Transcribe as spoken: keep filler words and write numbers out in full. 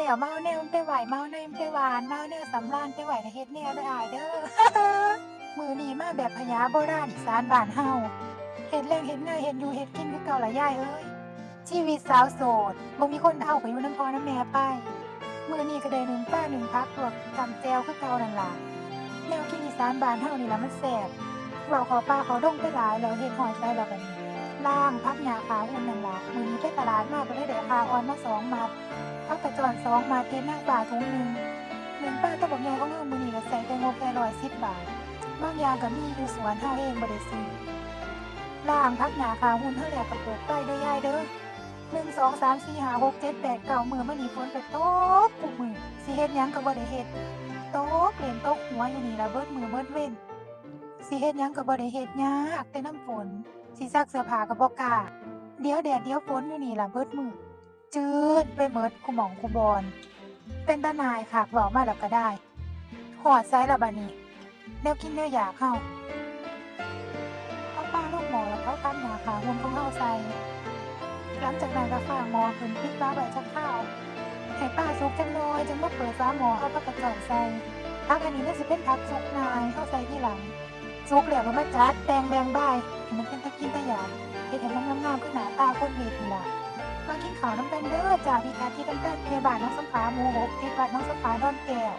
เดี๋ยวมาเอาแนวไปไหว มาเอาแนวไปหวาน มาเอาแนวสำราญไปไหว แล้วเฮ็ดแนวเด้ออ้ายเด้อ มื้อนี้มาแบบพญาโบราณอีสานบ้านเฮา เฮ็ดแรงเฮ็ดงาน เฮ็ดอยู่เฮ็ดกินคือเก่าล่ะยายเอ้ย ชีวิตสาวโสด บ่มีคนเอา ก็อยู่นำพ่อนำแม่ไป มื้อนี้ก็ได้นึ่งปลานึ่งผักลวกตำแจ่วคือเก่านั่นล่ะ แนวกินอีสานบ้านเฮานี่ล่ะมันแซ่บ เว้าเข้าป่าเข้าดงไปหลายแล้ว เฮ็ดฮอดไสแล้วบัดนี้ ล้างผักหญ้าขาหุ่นนั่นล่ะ มื้อนี้ไปตลาดมาก็เลยได้ข่าอ่อนมาสองมัด ผักกระจอนสองมัด เห็ดนางฟ้าถุงหนึ่ง นึ่งปลาตัวบักใหญ่ของเฮามื้อนี้ก็ใส่แต่งบแค่ร้อยสิบบาท บางอย่างก็มีอยู่สวนเฮาเองบ่ได้ซื้อ ล้างผักหญ้าขาหุ่นเฮาแล้วก็เปิดไฟเด้อยายเด้อ หนึ่ง สอง สาม สี่ ห้า หก เจ็ด แปด เก้า มื้อมานี่ฝนก็ตกคุมื้อ สิเฮ็ดหยังก็บ่ได้เฮ็ด ตกเล่นตกหัวอยู่นี่ล่ะเบิดมื้อเบิดเว็น สิเฮ็ดหยังก็บ่ได้เฮ็ด ยากแต่นำฝน สิซักเสื้อผ้าก็บ่กล้า เดี๋ยวแดดเดี๋ยวฝนอยู่นี่ล่ะเบิดมื้อ จืดไปเบิดคุหม่องคุบอน เป็นตาหน่ายคัก เว้ามาแล้วก็ได้ ฮอดไสล่ะบัดนี้ แนวกินแนวอยากเฮา เอาปลาลงหม้อแล้วก็เอาผักหญ้าขาหุ่นของเฮาใส่ หลังจากนั้นก็ข้างหม้อขึ้น ปิดฝาไว้จักคราว ให้ปลาสุกจักหน่อย จั่งมาเปิดฝาหม้อ เอาผักกระจอนใส่ ผักอันนี้มันสิเป็นผักสุกง่าย เฮาใส่ทีหลัง สุกแล้วก็มาจัดแต่งแบ่งบาย ให้มันเป็นตากินตาอยาก เฮ็ดให้มันงามๆ คือหน้าตาคนเฮ็ดนี่ล่ะ มากินข้าวนำกันเด้อจ้า พี่กาที่กันแป้งพยาบาลน้องสงขลาหมู่หก ติดวัดน้องสงขลาดอนแก้ว